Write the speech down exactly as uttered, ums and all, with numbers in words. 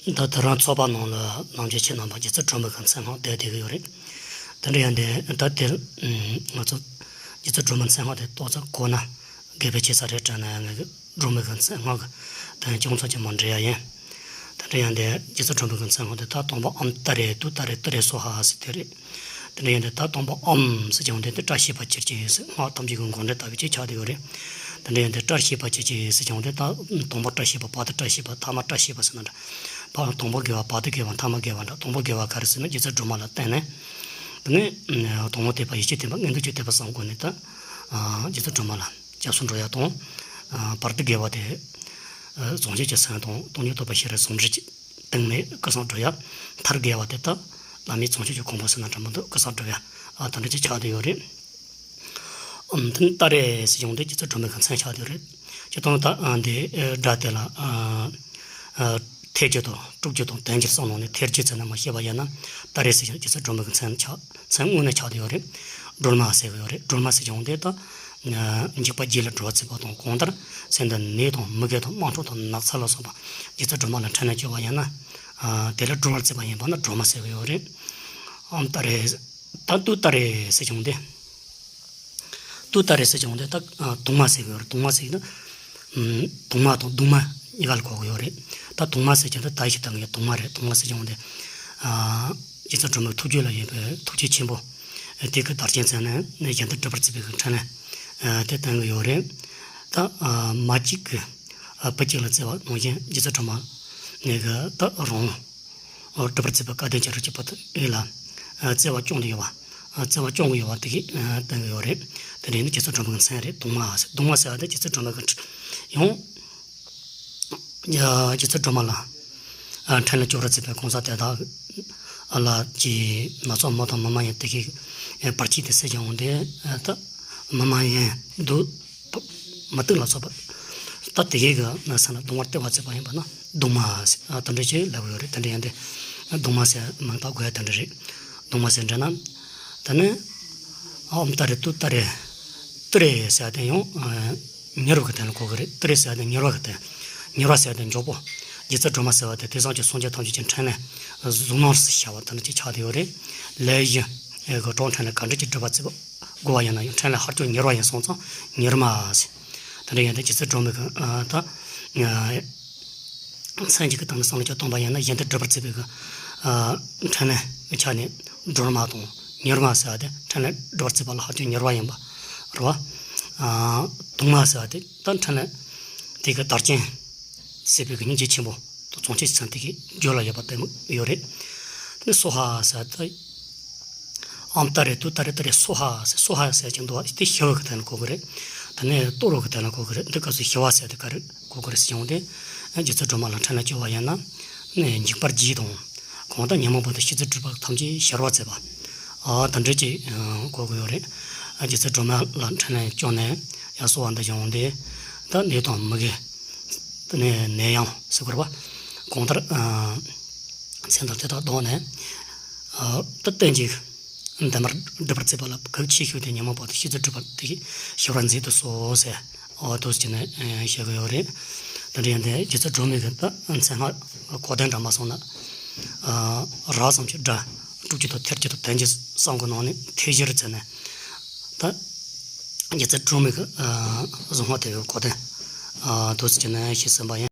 ད་དེ་རིང་ཚོགས་པ་ནང་ལ་ནམ་རྒྱུན་ཁྱེད་རྣམ་པ་རྗེ་བཙུན་སྒྲོལ་མ་གི་མཚན་སྔགས་བཟླས་བསྡད་ཀྱི་ཡོད་རེད། དེ་འདྲ་ཡིན་དུས་ད་དེ་ང་ཚོ་རྗེ་བཙུན་སྒྲོལ་མའི་མཚན་སྔགས་དེ་ཏོག་ཙམ་གོ་ན་དགེ་བའི་ཆེ་ས་རེད་དྲན་ན་ཡང་ངས་སྒྲོལ་མ་གི་མཚན་སྔགས་ཀྱི་དོན་ཅུང་ཙམ་ཅིག་མར་འགྲེལ་ཡ་ཡིན། དེ་འདྲ་ཡིན་དུས་རྗེ་བཙུན་སྒྲོལ་མ་གི་མཚན་སྔགས་དེ་ད་དང་པོ་ཨོཾ་ཏཱ་རེ་ཏུཏྟཱ་རེ་ཏུ་རེ་སྭཱ་ཧཱ་ཟེར་དེ་རེད། དེ་འདྲ་ཡིན་དུས་ད་དང་པོ་ཨོཾ་ཟེར་ཀྱང་དེ་དེ་བཀྲ་ཤིས་པ་ཅིག་ཅིག་ཟེར་སྔགས་ཐམས་ཅད་ཀྱི་འགོ་འདྲེན་ལྟ་བུ་ཅིག་ཆགས་བསྡད་ཡོད་རེད། དེ་འདྲ་ཡིན་དུས་བཀྲ་ཤིས་པ་ཅིག་ཅིག་ཟེར་ཀྱང་དེ་ད་དང་པོ་བཀྲ་ཤིས་པ། བར་དུ་བཀྲ་ཤིས་པ། ཐ་མ་བཀྲ་ཤིས་པ་ཟེར་ན་འདྲ། བར་དང་པོ་དགེ་བ། བར་དུ་དགེ་བ། ཐ་མ་དགེ་བ་འདྲ། དང་པོ་དགེ་བ་ག་རེ་ཟེར་ན་རྗེ་བཙུན་སྒྲོལ་མ་ལ་བརྟེན་ནས། དེ་ནས་དང་པོ་དད་པ། ཡེ་ཤེས་ལྡན་པ། དངོས་འདུས་ཀྱི་དད་པ་བསམ་སྒོ་ནས་ད་རྗེ་བཙུན་སྒྲོལ་མ་ལ་སྐྱབས་སུ་འགྲོ་ཡ་དང་། བར་དུ་དགེ་བ་དེ་རྫོགས་ཆེན་གྱི་སེམས་དང་སྟོང་ཉིད་རྟོགས་པའི་ཤེས་རབ་ཟུང་འབྲེལ་གྱི་སྟེང་ནས་སྐུ་གསུམ་སྒྲུབ་ཡ། མཐར་དགེ་བ་དེ་ད་བླ་མེད་བྱང་ཆུབ་ཀྱི་གོ་འཕང་ཟེར་ན་འདྲ་མི་འདུག་སྐུ་གསུམ་སྒྲུབ་ཡ། ཨ་དེ་འདྲ་ཅིག་ཆགས་བསྡད་ཡོད་རེད། ཨམ་ཏཱ་རེ་ཟེར་ཡོང་དུས་རྗེ་བཙུན་སྒྲོལ་མའི་གི་མཚན་ཆགས་བསྡད་ཡོད་རེད། སྤྱིར་བཏང་ད་ཨ་འདི་ཨ་སྒྲ་དེ་ལ་ཨ་ཨ་ཐལ་འགྱུར་དང་དྲུག་འགྱུར་དང་བདུན་འགྱུར་གསུམ་ནང་ནས་ཐལ་འགྱུར་ཟེར་ན་མ་ཤེས་པ་ཡིན་ན། ཏཱ་རེ་ཟེར་ཡང་རྗེ་བཙུན་སྒྲོལ་མའི་གི་མཚན་ཆགས། མཚན་དངོས་གནས་ཆགས་བསྡད་ཡོད་རེད། སྒྲོལ་མ་ཟེར་གི་ཡོད་རེད། སྒྲོལ་མ་ཟེར་ཡོང་དུས་ད་ཨ་འཇིགས་པ་བརྒྱད་ལས་སྒྲོལ་བར་བྱེད་པ་དང་། གང་ལྟར་སེམས་དང་ནད་དང་མུ་གེ་དང་དམག་འཁྲུག་དང་ན་ཚ་ལ་སོགས་པ་རྗེ་བཙུན་སྒྲོལ་མ་ལ་འཕྲིན་ལས་བཅོལ་བ་ཡིན་ན། ཨ་དེ་ལས་སྒྲོལ་བར་བྱེད་པ་ཡིན་པ་ན་སྒྲོལ་མ་ཟེར་གི་ཡོད་རེད། ཨམ་ཏཱ་རེ། ད་ཏུཏྟཱ་རེ་ཟེར་བྱུང་སྟེ། ཏུཏྟཱ་རེ་ཟེར་བྱུང་སྟེ་ད་ཨ་གདུང་མ་ཟེར་གི་ཡོད་རེད། གདུང་མ་ཟེར་གི་ན། ཨམ་གདུང་མ་དང་གདུང་མ་གཉིས་ཀ་ལ་གོ་གི་ཡོད་རེད། ད་གདུང་མ་ཟེར་གྱི་འདི་ད་ཡིག་ཤུལ་བཏང་གི་ཡོད། གདུང་མ་རེད། གདུང་མ་ཟེར་བྱུང་སྟེ། ཨ་རྗེ་བཙུན་སྒྲོལ་མའི་ཐུགས་རྒྱུད་ལ་ཡོད་པའི་ཐུགས་རྗེ་ཆེན་པོ། དེ་གི་དར་ཅན་ཚན་ནས་ནས་གཞན་དོན་སྒྲུབ་པར་བྱེད་པའི་གི་འཕྲིན་ལས་དེ་བསྟན་གི་ཡོད་རེད། ད་ཨ་མ་གཅིག་གི་ཨ་བུ་གཅིག་ལ་བརྩེ་བ་ནང་བཞིན་རྗེ་བཙུན་སྒྲོལ་མ་ནས་གི་ད་རང་། སྒྲུབ་པར་བྱེད་པའི་སྐལ་ལྡན་གྱི་རིགས་ཀྱི་བུ་དེ་ལ་བརྩེ་བ་སྐྱོང་དུ་ཡོད་པ། བརྩེ་བ་སྐྱོང་གི་ཡོད་པ་དེ་གིས་བསྟན་གི་ཡོད་རེད། དེ་རེད་ནི་རྗེ་བཙུན་སྒྲོལ་མ་གི་མཚན་རེད། གདུང་མ་ཟེར། གདུང་མ་ཟེར་བ་དེ་རྗེ་བཙུན་སྒྲོལ་མ་གི་ཡང་རྗེ་བཙུན་སྒྲོལ་མ་ལ་འཕྲིན་ལས་བཅོལ་བར་བྱེད་པའི་གང་ཟག་དེ་དག་ལ་གི་ན་ཚོད་མ་དང་མི་མ་ཡིན་དེ་གིས་བར་ཆད་དེ་སེལ་ཀྱང་འོང་དེ་ད་མི་མ་ཡིན་སྡུག་མུ་སྟེགས་ལ་སོགས་པ། ད་དེ་གའི་གི་ན་ས་ན་གདུང་བར་སྟེར་བར་བྱེད་པ་ཡིན་པ་ན་གདུང་མ་ཟེར། ཨ་དེ་འདྲ་ཅིག་ལབ་ཡོད་རེད། དེ་འདྲ་ཡིན་ཏེ་གདུང་མ་ཟེར་མིང་བཏགས་དགོས་ཡ་དེ་འདྲ་རེད། གདུང་མ་ཟེར་འདྲ་ན། དེ་ནས་ཨོཾ་ཏཱ་རེ་ཏུཏྟཱ་རེ། ཏུ་རེ་ཟེར་ཏེ་ཡང་མྱུར་བ་གི་དོན་ལ་གོ་གི་རེད། ཏུ་རེ་ཟེར་ཏེ་མྱུར་བ་གི་དོན། མྱུར་བ་ཟེར་ཏེ་མགྱོགས་པོ། རྗེ་བཙུན་སྒྲོལ་མ་ཟེར་བ་དེ་དེང་སང་གི་སངས་རྒྱས་ཐམས་ཅད་ཀྱི་འཕྲིན་ལས་གཟུངས་སྣང་ཟེར་བྱ་བ་དེ་འདྲ་ཅིག་ཆགས་བསྡད་ཡོད་རེད། ལས་གཞི་གི་གྲོགས་འཕྲིན་ལས་ག་འདྲ་ཅིག་སྒྲུབ་པར་བྱེད་པ། དགོས་པ་ཡིན་ན་ཡང་འཕྲིན་ལས་ཧ་ཅང་མྱུར་བ་ཡིན་སོང་ཙང་མྱུར་མ་ཟེར། དེ་འདྲ་ཡིན་ཏེ་རྗེ་བཙུན་སྒྲོལ་མའི་གི་ཨ་ད་མཚན་གཅིག་གི་སྟེང་ནས་བསམ་བློ་ཅིག་གཏོང་པ་ཡིན་ན་གཞན་དོན་སྒྲུབ་པར་བྱེད་པའི་གི་ཨ་འཕྲིན་ལས་ཀྱི་ཆ་ནས་སྒྲོལ་མ་དང་མྱུར་མ་ཟེར་བ་དེ་འཕྲིན་ལས་སྒྲུབ་པར་བྱེད་པ་ལ་ཧ་ཅང་མྱུར་བ་ཡིན་པ་རེད་བ། ཨ་གདུང་མ་ཟེར་བ་དེ་ད་འཕྲིན་ལས་དེ་གི་དར་ཅན་ཟེར་བའི་གི་སྙིང་རྗེ་ཆེན་པོ་དང་བྱང་ཆུབ་ཀྱི་སེམས་དེ་གི་རྒྱུད་ལ་ཡོད་པ་དེ་མོ་ཡོད་རེད། དེ་ནས་སྭཱ་ཧཱ་ཟེར་བ་དེ། ཨོཾ་ཏཱ་རེ་ཏུཏྟཱ་རེ་ཏུ་རེ་སྭཱ་ཧཱ་ཟེར། སྭཱ་ཧཱ་ཟེར་གྱི་འདུག་བ། དེ་ཞི་བ་གི་དོན་ལ་གོ་གི་རེད། དེ་ནས་གཏོར་བ་གི་དོན་ལ་གོ་གི་རེད། འདི་སྐབས་སུ་ཞི་བ་ཟེར་དེ་ག་རེ་གོ་གི་རེད་ཟེར་ཡོང་དུས། རྗེ་བཙུན་སྒྲོལ་མ་ལ་འཕྲིན་ལས་བཅོལ་བ་ཡིན་ན། ནས་འཇིགས་པ་བརྒྱད་དང་། གང་ལྟར་ཉོན་མོངས་པ་དང་ཤེས་བྱའི་སྒྲིབ་པ་ཐམས་ཅད་ཞི་བར་བྱེད་པ། ཨ་དེ་འདྲ་ཅིག་གོ་གི་ཡོད་རེད། རྗེ་བཙུན་སྒྲོལ་མ་ལ་འཕྲིན་ལས་བཅོལ་ནས་ཡར་གསོལ་བ་འདེབས་ཡོང་དུས། ད་ནད་དང་མུ་གེ། དེ་ནས་ནད་ཡམས་ཟེར་དགོས་རེད་བ། གང་ལྟར་ཨ་མཚན་དང་དེ་དག་བསྡོངས་ནས། ཨ་ད་རྟེན་ཅིང་འདས་མར་སྒྲུབ་པར་བྱེད་པ་ལ་གལ་ཆེ་ཤོས་དེ་ཉོན་མོངས་པ་དང་ཤེས་བྱའི་སྒྲིབ་པ་དེ་ཞི་བར་མཛད་དུ་གསོལ་ཟེར། ཨོ་འདུག་སེ་བྱས་ནས་ཨ་བཤད་གི་ཡོད་རེད། དེ་འདྲ་ཡིན་དུས་རྗེ་བཙུན་སྒྲོལ་མའི་གི་ད་མཚན་སྔགས་གོ་དོན་འདྲ་མ་སོང་ན། ཨ་རགས་ཙམ་གྱི་སྒྲ་དྲུག་ཅུ་དང་ཐལ་འགྱུར་དང་བདུན་འགྱུར་གསུམ་གི་ནང་ནས་ཐལ་བཞིར་བྱས་ནས། ད་རྗེ་བཙུན་སྒྲོལ་མའི་གི་ཨ་གཟུངས་སྔགས་དེ་གི་གོ་དོན་ཨ་འདུག་སེ་བྱས་ནས་བཤད་ཟིན་པ་ཡིན།